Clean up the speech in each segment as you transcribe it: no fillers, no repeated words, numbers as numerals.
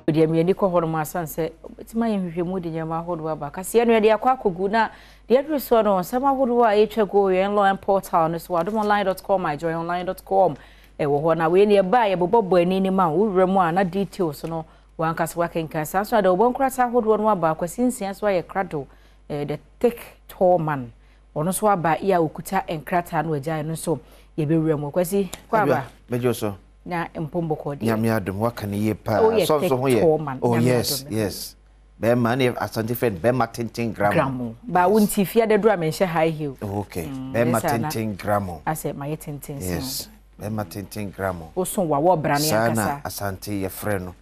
Deɛ me ani kɔ hɔ nom asane sɛ wobɛtumi ayɛ nhwehwɛmu de nneɛma ahodoɔ aba. Kaseɛ no yɛde akɔ akɔgu na deɛ aduru soɔ no nsɛm ahodoɔ a ɛretwa gu wɔ yɛn online portal no so adomonline.com, myjoyonline.com ɛwɔ hɔ na wei ne ɛba a yɛbobɔbɔ ani no ma wo wura mu a na details no wankasa wakenkan. Saa nso na deɛ wɔbɔ nkrataa ahodoɔ no aba Kwasi Nsia so ayɛ krado eh, the thick tall man ɔno nso aba yɛ a ɔkuta nkrataa no agyae no nso yɛbɛwura mu. Kwasi kɔ aba. Mɛgye so. Na mpom bɔkɔ deɛ. Nyame adom waka ne yie paa. Sɔ nso ho yɛ. Oh yes yes. Bɛrima ne Asante fɛ no bɛrima tenten gramo. Gramo. Ba wo nti fia da duru a menhyɛ high heel. Oh, okay. Bɛrima tenten gramo. Asɛ mayɛ tenten sen. Yes. Bɛrima tenten gramo. Woso wa wɔ brane ankasa. Saa na Asante yɛfrɛ no.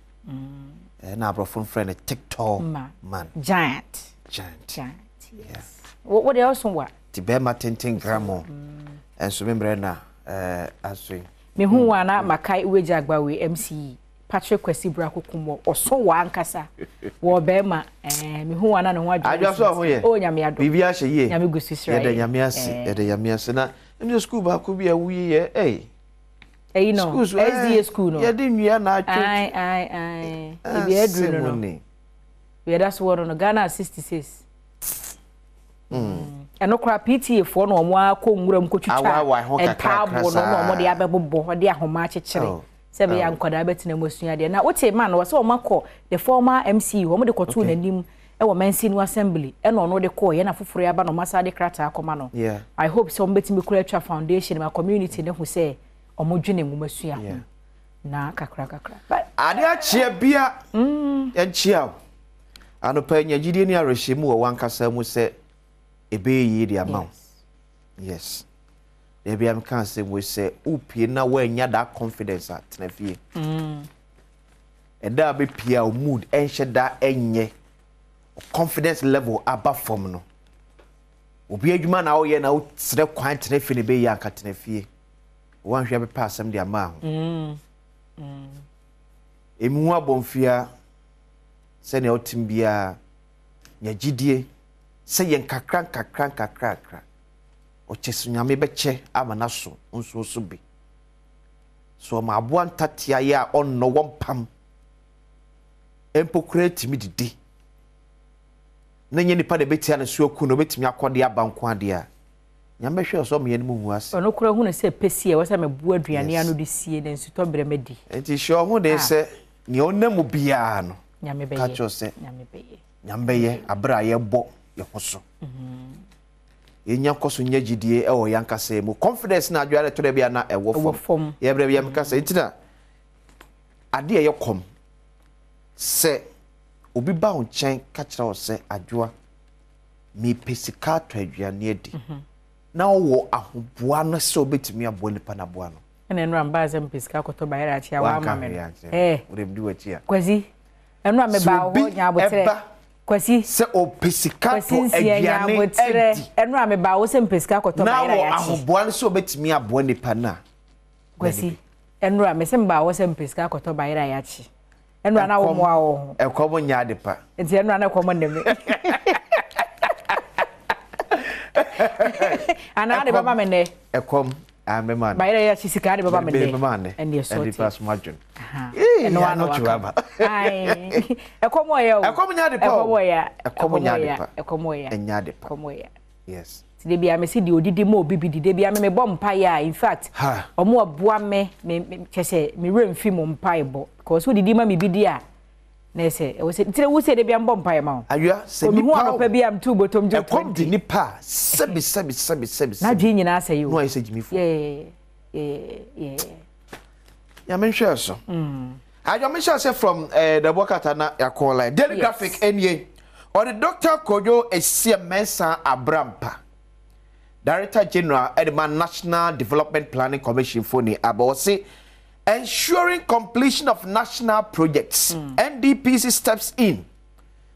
Ɛna aborɔfo no frɛ no TikTok man. Giant. Giant. Giant. Yes. Wo deɛ woso wa. Ti bɛrima tenten gramo. Ɛnso me mmerɛ na aso yi. Mehu wo a na makae w'agya Agbawe MCE Patrick Kwasi Brako Kumɔ ɔso wɔ ankasa wɔ bɛrima ɛɛ mehu wo a na ne ho adwene Adwa so ɔho yɛ. Oh Nyame adom. Biribi ahyɛ yie. Nyame gu so hyira yɛn. Yɛda Nyame ase yɛda Nyame ase na ɛmu sɛ school baako bi a wuyi yɛ ɛy. Ɛyi no SDA school no. Yɛde nnua na atwe. Ae ae ae ebi aduru no no. Yɛda so wɔ no no Ghana 66. Ɛno koraa PTA foɔ na wɔn akɔ nwura mu kɔtwitwa ntaaboo no na wɔn de abɛbobɔ de ahoma akyekyere oh. sɛ ɛbɛyɛ oh. nkwadaa bɛtena mu asua adeɛ na wote ma no wɔ sɛ wɔn akɔ the former MC wɔn de kɔtoo n'anim ɛwɔ Mansinu assembly ɛna ɔno de kɔɔ yɛn afoforɔ aba na wɔn asa de krataa akɔma no I hope sɛ wɔn bɛtumi kura atwa foundation ma community ne ho sɛ wɔn dwene nwoma sua ho na kakra kakra. Ade akyeɛ bia mm. yɛnkyea o. Anɔpa yi, nya gyidie ne awerɛhyɛmu wɔ w'ankasa mu sɛ ɛbɛyɛ yie de ama wo. Yes. Da bia meka asɛm wei sɛ wopie na woannya that confidence a tena fie. Mm. Ɛda a bɛpie a wo mood ɛnhyɛ da ɛnyɛ confidence level aba fam no. Obi adwuma na woyɛ na wosrɛ kwan tena fie na ɛbɛyɛ anka tena fie. Woanhwɛ bɛpɛ asɛm de ama ho. Mm. Mm. Emu ho abɔmfia Sɛnea wotem biara, nya gyidie sɛ yɛ nkakra nkakra nkakrakra, ɔkyɛ so Nyame bɛkyɛ ama no aso nsuo so bi. So ɔma aboa ntatea yɛ a ɔnnɔ wɔmpam mpo koraa tumi didi na nyɛ nipa na ɛbɛtia ne so aku no ɔbɛtumi akɔ de aba nko adeɛ a Nyame bɛhwɛ ɔsɛ ɔmo yɛn mu ngu ase. Ɔno koraa hunu sɛ pɛsi a ɛwɔ sɛ meboa aduane ano de sie na nsutɔ berɛ madi. Nti hyɛ ɔho den sɛ Nea ɔnam mu biara no, Nyame ka bɛyɛ. kyerɛ sɛ Nyame bɛyɛ. Nyame bɛyɛ abere a yɛbɔ yɛn ho so. Yɛnya kɔ so nya gyidie wɔ yɛn ankasa mu. Confidence na adwene ɛtɔ da bi a na ɛwɔ Ɛwɔ fam. fam. Yɛ berɛ bi a meka sɛ nti na adeɛ a ɛyɛ kɔm sɛ obi ba wo nkyɛn ka kyerɛ wo sɛ adwoa mepɛ sika atɔ aduane adi na wowɔ ahoboa no sɛ wobɛtumi aboa nipa no aboa no. Ɛna ɛnora mbaa sɛ mepɛ sika kɔtɔ bayerɛ akye a wama me no. Eh. Wode mdi w'akyi a. Kwasi, ɛnora mebaa wo hɔ nya aboterɛ. Kwasi. Sɛ ɔpɛ sika tɔ aduane adi. Ɛnora mebaa wo sɛ mepɛ sika kɔtɔ bayerɛ akye. Na wɔ ahoboa no sɛ ɔbɛtumi aboa nipa no a. Kwasi, ɛnora mese mebaa wo sɛ mepɛ sika kɔtɔ bayerɛ akye. Ɛnora na wo mmoa wo ho. Ɛkɔm nyɛ ade pa. Nti ɛnora na ɛkɔm nne me. Anaa de bɛma me nnɛ. Ɛkɔm amema no. Bayerɛ yɛ akyi sika de bɛma me nnɛ. Bɛma nnɛ. Ɛndeɛ sɔɔte. Ɛde pa so madwene. Ɛno ano waka. Ɛkɔm ɔyɛ o. Ɛkɔm nyɛ ade pa o. Ɛkɔm ɔyɛ. Ɛkɔm nyɛ ade pa. Ɛkɔm ɔyɛ. Ɛnyɛ ade pa. Ɛkɔm ɔyɛ. Yes. Ti de bia mesi deɛ odidi ma obi bi di de bia me mebɔ mpaeɛ a in fact ɔmo aboa me me kyɛ sɛ me werɛ mfi mo mpaebɔ because wodidi ma me bi di a na ɛsɛ ɛwɔ sɛ tire wo sɛ de bia mbɔ mpaeɛ ma wo. Awia sɛ nipa o anɔpa bi a mtu bɔtɔm gye ɛkɔm di nipa a sɛbi sɛbi sɛbi sɛbi. N'adwene nyinaa sɛ yi o. No ayɛ sɛ gyimifo. Yeah yeah yeah. Nyame nhwɛ so. Adwa me hyɛ ase from eh, the Bokata na yakɔ online. Daily yes. Graphic nie. Ɔde Dr. Kojo Essiem Mensah Abrampa. Director General ɛde ma National Development Planning Commission fo ni aba ɔse ensuring completion of national projects. Mm. NDPC steps in.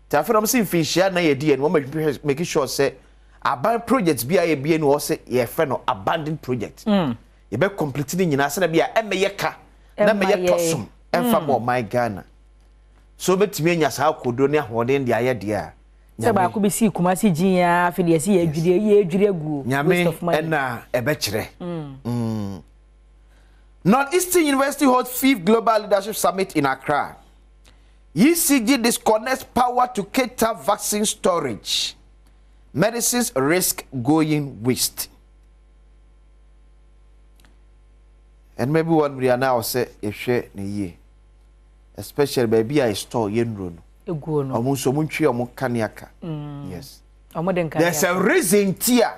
Ti afei na wɔn si mfinhyia na yɛdi yɛn wɔn make sure sɛ aban project bi a yɛbie no wɔ sɛ yɛfrɛ no abandoned project. Mm. Yɛbɛ complete ne nyinaa sɛdeɛ bi a ɛmmɛyɛ ka na ɛmmɛyɛ tɔsom ɛmfa ma ɔman Ghana. So wobɛtumi anya saa akooduro ne ahoɔden de ayɛ deɛ a, Sɛ Nyame. baako bi sii Kumasi gyin ara afei deɛ yɛsi yɛdwiri yɛdwiri aguo. Nyame Waste of money. ɛna ɛbɛkyerɛ. Mm. North Eastern University holds fifth Global Leadership Summit in Accra. ECG disconnects power to cater vaccine storage. Medicines risk going waste. And maybe one we are now say ehwɛ ne yie. Especially baabi a store yɛ nnuro no. Eguo no. Ɔmo nso ɔmo ntwi ɔmo kanea ka. Yes. Ɔmo de nkanea. There's a reason tia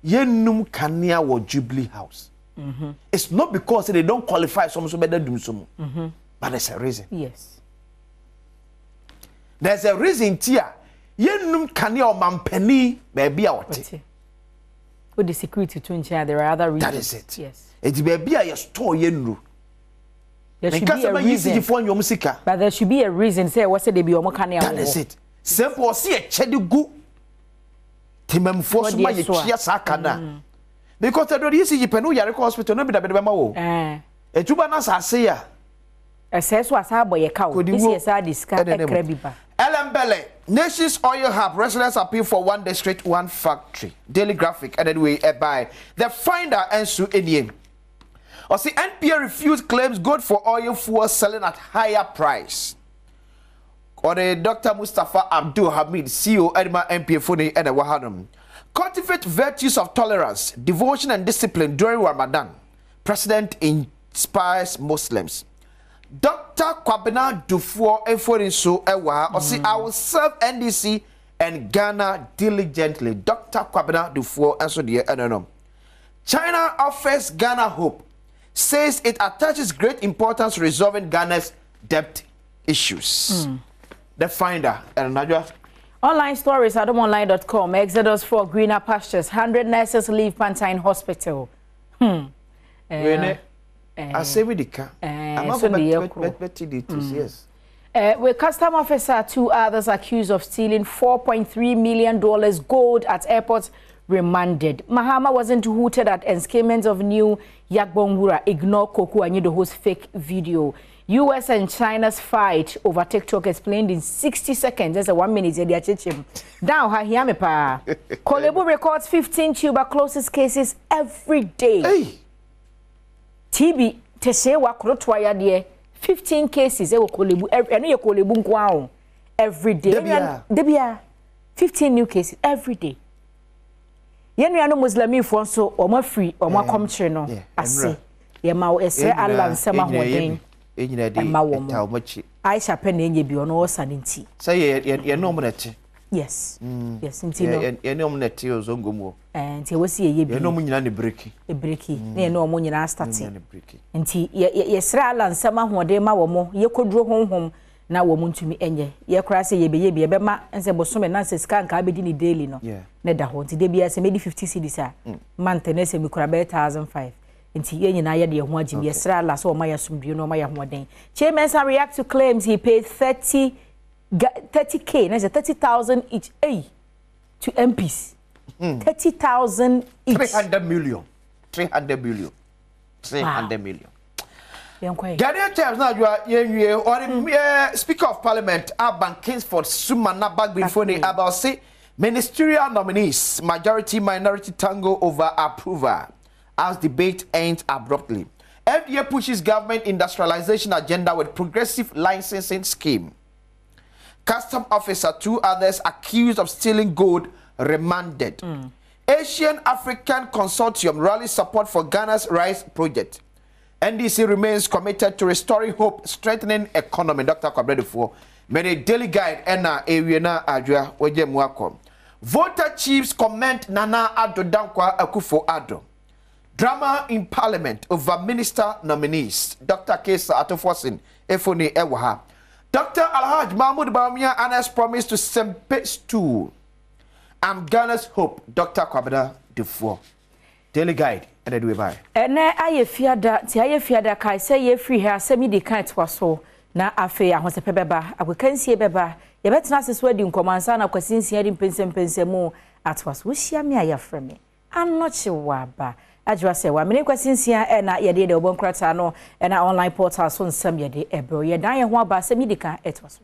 yɛnnum kanea wɔ Jubilee House. It's not because they don't qualify some so better dum so mu. But there's a reason. Yes. There's a reason tia yɛnnum kanea ɔmampanin baabi a ɔte. With the security to nkyɛn, there are other reasons. That is it. Yes. Eti baabi a yɛ store yɛ nnuro. There should be a reason. Foɔ nyɛ sika. But there should be a reason. Say what's the be ɔmo kanea That is it. Sɛ mpo ɔsi ɛkyɛ de gu temamfoɔ so ma yɛtua saa ka no a. Because ɛdɔ de ECG pɛ no yare kɔ hospital no bi da bɛde bɛma wo. Etuba na asase a. Ɛsɛ so asa abɔ yɛ ka o. Isi ɛsɛ adi sika ɛkra bi ba. Ellembelle, Nation's Oil Hub, residents appeal for one district, one factory. Daily Graphic, and anyway, by the finder and su enie. Ɔsi NPA refused claims good for oil fuel selling at higher price. Ɔde Dr. Mustapha Abdul Hamid, CEO, Edima NPA Foni, and Wahanum. Cultivate virtues of tolerance, devotion, and discipline during Ramadan. President inspires Muslims. Dr. Kwabena Duffuor Eforinso Ewa, Ɔsi, I will serve NDC and Ghana diligently. Dr. Kwabena Duffuor Enso the NNO. China offers Ghana hope, says it attaches great importance to resolving Ghana's debt issues. The Finder, and Najwa. Online stories at adomonline.com. Exodus for greener pastures. 100 nurses leave Pantine Hospital. I say with the car. I'm so the details, yes. With custom officer, two others accused of stealing $4.3 million gold at airports remanded. Mahama wasn't hooted at enskinment of new Yagbonwura. Ignore Koku Anyidoho's fake video. US and China's fight over TikTok explained in 60 seconds. That's a 1 minute. Down, ha, hear me pa. Korle Bu records 15 tuberculosis cases every day. Hey. TB, Tesewa, Krotwaya, dear. 15 cases. Ewo Korle Bu, every, eno ye Korle Bu nkwao. Every day. Debia. Debia. 15 new cases every day. Yenu yanu Muslimi fonso, omo free, omo akomche no. Ase. Ye ma wo ese Allah nsema hoden. Ɛma wɔ mo. Aisha pɛ na enye bi ɔno ɔsa ne nti. Sɛ yɛ yɛ no mo nɛte. Yes. Yes, nti no. Yɛ no mo nɛte ozongo mu. Nti wo si yɛ bi. Yɛ no mo nyina ne breaki. E breaki. Na yɛ no mo nyina start. Nti yɛ yɛ sra Allah nsɛm ahoɔden ma wɔ mo, yɛ koduro honhom na wɔ mo ntumi enye. Yɛ kora sɛ yɛ be yɛ bi yɛ bɛma nsɛ bosome na sɛ sika nka abedi ne daily no. Ne da ho nti de bia sɛ medi 50 cedis a month na sɛ mikura bɛyɛ 1005. Nti yɛ nyina yɛ de ho agye yɛ sra Allah so ɔma yɛ asomdwe no ɔma yɛ hoɔden. Chairman react to claims he paid 30k, na sɛ 30,000 each, hey, to MPs. 30,000 each. 300 million. 300 million. 300 million. Ghanaian Times now you are or Speaker of Parliament Alban Kingsford Sumana Bagbin about say ministerial nominees majority minority tango over approval as debate ends abruptly. FDA pushes government industrialization agenda with progressive licensing scheme. Custom officer, two others accused of stealing gold remanded. Asian African Consortium rallies support for Ghana's rice project. NDC remains committed to restoring hope, strengthening economy. Dr. Kwabena Duffuor, many daily guide ena ewena adwa weje muako. Voter chiefs comment Nana Addo Dankwa Akufo-Addo. Drama in Parliament over minister nominees. Dr. Kesa Atofosin, Efoni Ewaha. Dr. Alhaj Mahmoud Bawumia honors promise to Sempe stool. I'm Ghana's hope. Dr. Kwabena Duffuor. Daily Guide. And then we buy. Ene aye fiada, ti aye fiada kai say ye free here, say me di kan twaso. Na afe ahonsepe beba, akwekansie beba. Ye betena seso adi nkomansa na kwasinsia di mpensem mu atwaso. Wo hia me aye frɛ me. Anoche waba. Adwa se wa mene kwasinsia e na ye de de obonkrata no e na online portal so nsam ye de ebro. Ye dan ye ho aba se me di kan etwaso.